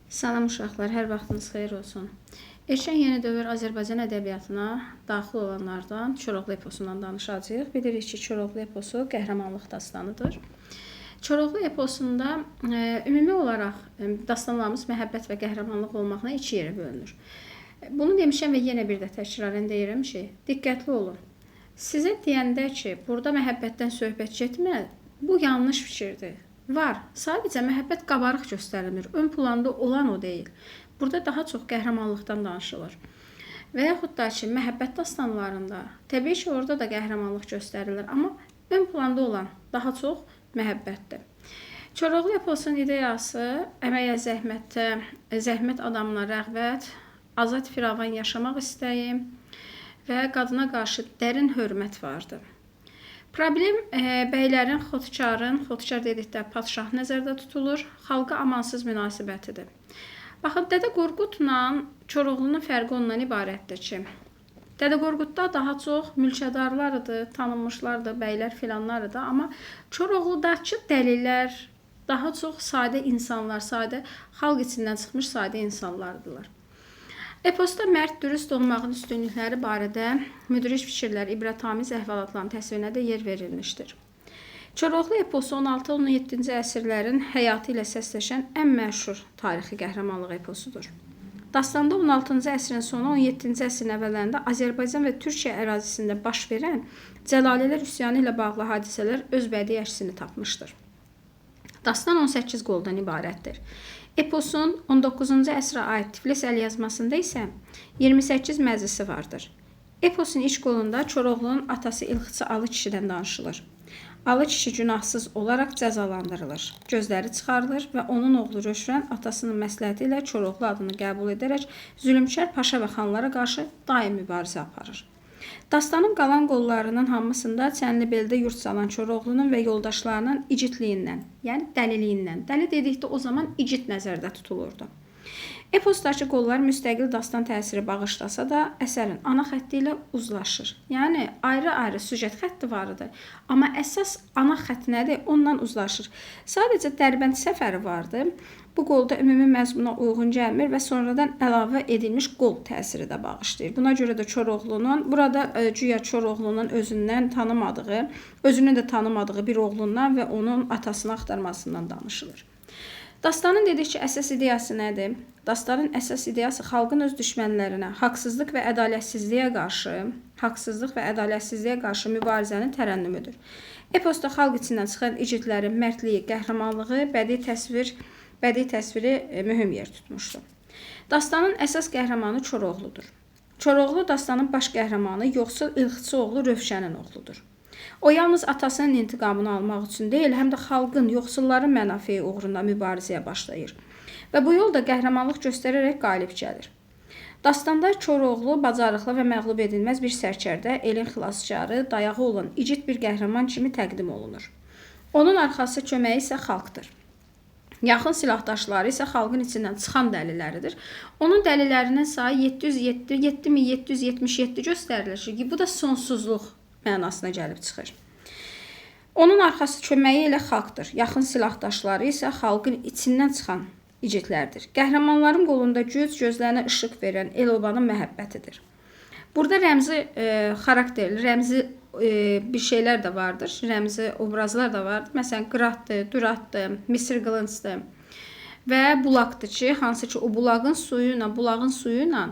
Salam uşaqlar, hər vaxtınız xeyir olsun. Erkən yeni dövr Azərbaycan ədəbiyyatına daxil olanlardan Koroğlu eposundan danışacağıq. Bilirik ki, Koroğlu eposu qəhrəmanlıq dastanıdır. Koroğlu eposunda ümumi olaraq dastanlarımız məhəbbət və qəhrəmanlıq olmaqla iki yerə bölünür. Bunu demişəm və yenə bir də təkrarən deyirəm ki, diqqətli olun. Sizə deyəndə ki, burada məhəbbətdən söhbət getmir, bu yanlış fikirdir. Var. Sadəcə məhəbbət qabarıq göstərilmir. Ön planda olan o deyil. Burada daha çox qəhrəmanlıqdan danışılır. Və yaxud da ki, məhəbbət dastanlarında təbii ki, orada da qəhrəmanlıq göstərilir, amma ön planda olan daha çox məhəbbətdir. Koroğlu eposunun ideyası əməyə, zəhmətə, zəhmət adamına rəğbət, azad firavan yaşamaq istəyi və qadına qarşı dərin hörmət vardı. Problem bəylərin, xotkarın, xotkar dedikdə padşah nəzərdə tutulur, xalqa amansız münasibətidir. Baxın, Dədə Qorqudla Koroğlunun fərqi ondan ibarətdir ki, Dədə Qorqudda daha çox mülkədarlarıdır, tanınmışlardır, bəylər filanlarıdır, amma Koroğludakı dəlilər daha çox sadə insanlar, sadə xalq içindən çıxmış sadə insanlardılar. Eposda mərd, dürüst olmağın üstünlükləri barədə müdrik fikirlər, ibrətamiz əhvalatların təsvirinə də yer verilmişdir. Koroğlu eposu 16-17-ci əsrlərin həyatı ilə səsləşən ən məşhur tarixi qəhrəmanlıq eposudur. Dastanda 16-cı əsrin sonu, 17-ci əsrin əvvəllərində Azərbaycan və Türkiyə ərazisində baş verən Cəlalilər üsyanı ilə bağlı hadisələr öz bədii əksini tapmışdır. Dastan 18 qoldan ibarətdir. Eposun 19-cu əsrə aid Tiflis əlyazmasında isə 28 məclisi vardır. Eposun ilk qolunda Koroğlunun atası İlxıçı Alı kişidən danışılır. Alı kişi günahsız olaraq cəzalandırılır. Gözləri çıxarılır və onun oğlu Rövşən atasının məsləhəti ilə Koroğlu adını qəbul edərək zülmkar paşa və xanlara qarşı daim mübarizə aparır. Dastanın qalan qollarının hamısında Çənlibeldə yurt salan Koroğlunun və yoldaşlarının igidliyindən, yəni dəliliyindən, dəli dedikdə o zaman igid nəzərdə tutulurdu. Eposdakı qollar müstəqil dastan təsiri bağışlasa da, əsərin ana xətti ilə uzlaşır. Yəni ayrı-ayrı süjet xətti var idi, amma əsas ana xətt nədir? Ondan uzlaşır. Sadəcə Dərbənd səfəri vardı. Bu qolda ümumi məzmuna uyğun gəlmir və sonradan əlavə edilmiş qol təsiri də bağışlayır. Buna görə də Koroğlunun, burada güya Koroğlunun özündən tanımadığı, özünün də tanımadığı bir oğlundan və onun atasını axtarmasından danışılır. Dastanın dedikcə əsas ideyası nədir? Dastanın əsas ideyası xalqın öz düşmənlərinə, haqsızlıq və ədalətsizliyə qarşı, mübarizənin tərənnümüdür. Eposda xalq içindən çıxan igidlərin mərdliyi, qəhrəmanlığı, bədii təsviri mühüm yer tutmuşdur. Dastanın əsas qəhrəmanı Koroğludur. Koroğlu dastanın baş qəhrəmanı yoxsul İlxıçı oğlu Rövşənin oğludur. O yalnız atasının intiqamını almaq üçün deyil, həm də xalqın, yoxsulların mənafeyi uğrunda mübarizəyə başlayır və bu yolda qəhrəmanlıq göstərərək qalib gəlir. Dastanda Koroğlu bacarıqlı və məğlub edilməz bir sərkərdə, elin xilaskarı, dayağı olan igid bir qəhrəman kimi təqdim olunur. Onun arxası köməyi isə xalqdır. Yaxın silahdaşları isə xalqın içindən çıxan dəliləridir. Onun dəlilərinin sayı 7777 göstərilir ki, bu da sonsuzluq mənasına gəlib çıxır. Onun arxası köməyi elə xalqdır. Yaxın silahdaşları isə xalqın içindən çıxan igidlərdir. Qəhrəmanların qolunda güc, gözlərinə işıq verən el-obanın məhəbbətidir. Burada rəmzi xarakterli, rəmzi bir şeylər də vardır. Rəmzi obrazlar da vardır. Məsələn, qıratdır, düratdır, misir qılıncdır və bulaqdır ki, hansı ki o bulağın suyu ilə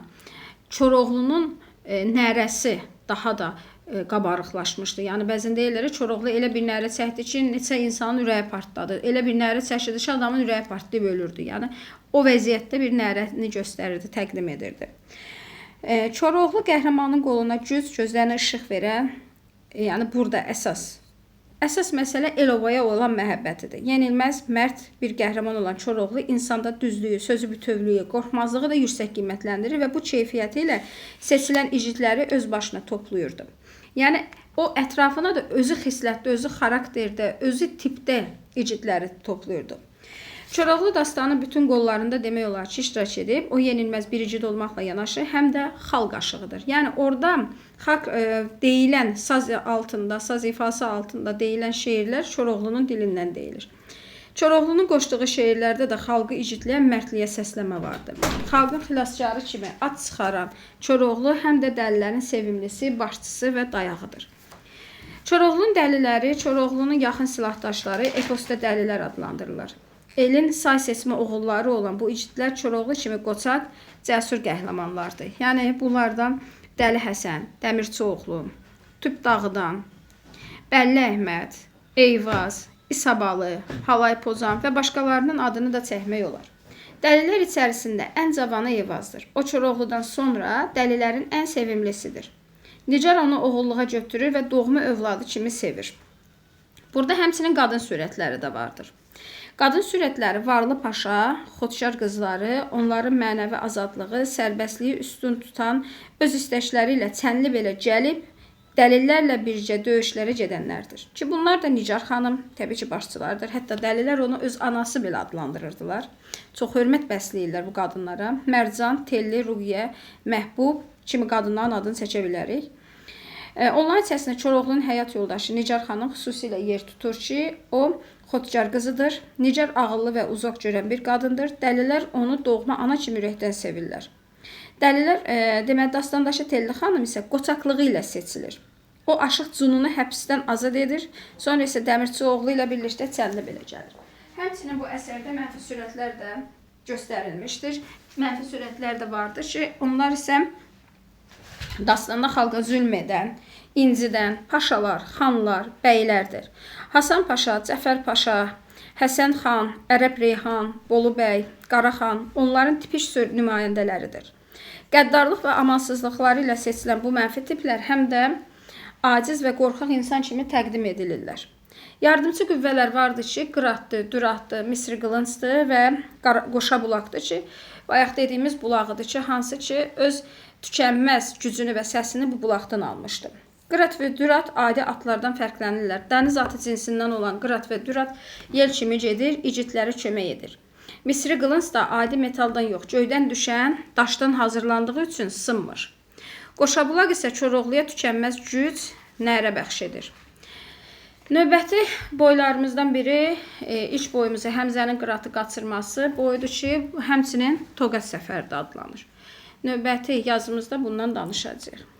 Koroğlunun nərəsi daha da qabarıqlaşmışdı. Yəni bəzən deyirlər Koroğlu elə bir nərə çəkdi ki, neçə insanın ürəyi partladı. Elə bir nərə çəkirdi ki, adamın ürəyi partlayıb ölürdü. Yəni o vəziyyətdə bir nərəni göstərirdi, təqdim edirdi. Koroğlu qəhrəmanın qoluna güc, gözlərinə işıq verən, yəni burada əsas məsələ el-obaya olan məhəbbətidir. Yenilməz, mərd bir qəhrəman olan Koroğlu insanda düzlüyü, sözü bütövlüyü, qorxmazlığı da yüksək qiymətləndirir və bu keyfiyyəti ilə seçilən igidləri öz başına toplayırdı. Yəni o ətrafına da özü xislətdə, özü xarakterdə, özü tipdə igidləri toplayırdı. Koroğlu dastanın bütün qollarında demək olar ki, iştirak edib, o yenilməz bir igid olmaqla yanaşı, həm də xalq aşığıdır. Yəni orada xalq deyilən saz altında, saz ifası altında deyilən şeirlər Koroğlunun dilindən deyilir. Koroğlunun qoşduğu şeirlərdə də xalqı igidliyə, mərdliyə səsləmə vardı. Xalqın xilaskarı kimi at çıxaran Koroğlu həm də dəlilərin sevimlisi, başçısı və dayağıdır. Koroğlunun dəliləri, Koroğlunun yaxın silahdaşları eposda dəlilər adlandırılır. Elin say seçmə oğulları olan bu igidlər Koroğlu kimi qoçaq, cəsur qəhrəmanlardır. Yəni bunlardan Dəli Həsən, Dəmirçioğlu, Tüp Dağıdan, Bəlli Əhməd, Eyvaz, İsabalı, Halay Pozan və başqalarının adını da çəkmək olar. Dəlilər içərisində ən cavanı Eyvazdır. O Koroğludan sonra dəlilərin ən sevimlisidir. Nigar onu oğulluğa götürür və doğma övladı kimi sevir. Burada həmçinin qadın sürətləri də vardır. Qadın sürətləri Varlı Paşa, Xodkar qızları, onların mənəvi azadlığı, sərbəstliyi üstün tutan öz istəkləri ilə çənli belə gəlib dəlillərlə bircə döyüşlərə gedənlərdir. Ki bunlar da Nigar xanım, təbii ki, başçılardır. Hətta dəlilər onu öz anası belə adlandırırdılar. Çox hörmət bəsləyirlər bu qadınlara. Mərcan, Telli, Ruqiyyə, Məhbub kimi qadınların adını çəkə bilərik. Onların içərisində Koroğlunun həyat yoldaşı Nigar xanım xüsusilə yer tutur ki, o Xodkar qızıdır. Nigar ağıllı və uzaq görən bir qadındır. Dəlilər onu doğma ana kimi ürəkdən sevirlər. Dəlilər, deməli, dastandaşı Telli xanım isə qoçaqlığı ilə seçilir. O aşıq Cununu həbsdən azad edir. Sonra isə Dəmirçioğlu ilə birlikdə çənli belə gəlir. Həmçinin bu əsərdə mənfi sürətlər də göstərilmişdir. Mənfi sürətlər də vardır ki, onlar isə dastanda xalqa zülm edən, incidən paşalar, xanlar, bəylərdir. Hasan Paşa, Cəfər Paşa, Həsən xan, Ərəb Reyhan, Bolu bəy, Qaraxan onların tipik nümayəndələridir. Qəddarlıq və amansızlıqları ilə seçilən bu mənfi tiplər həm də aciz və qorxaq insan kimi təqdim edilirlər. Yardımçı qüvvələr vardır ki, qıratdır, düratdır, misri qılıncdır və qoşa bulaqdır ki, bayaq dediyimiz bulağıdır ki, hansı ki öz tükənməz gücünü və səsini bu bulaqdan almışdı. Qırat və dürat adi atlardan fərqlənirlər. Dəniz atı cinsindən olan qırat və dürat yel kimi gedir, igidlərə kömək edir. Misri qılınc da adi metaldan yox, göydən düşən daşdan hazırlandığı üçün sınmır. Qoşabulaq isə Koroğluya tükənməz güc, nərə bəxş edir. Növbəti boylarımızdan biri ilk boyumuzu Həmzənin qıratı qaçırması boyudur ki, həmçinin Toqat səfəri də adlanır. Növbəti yazımızda bundan danışacağıq.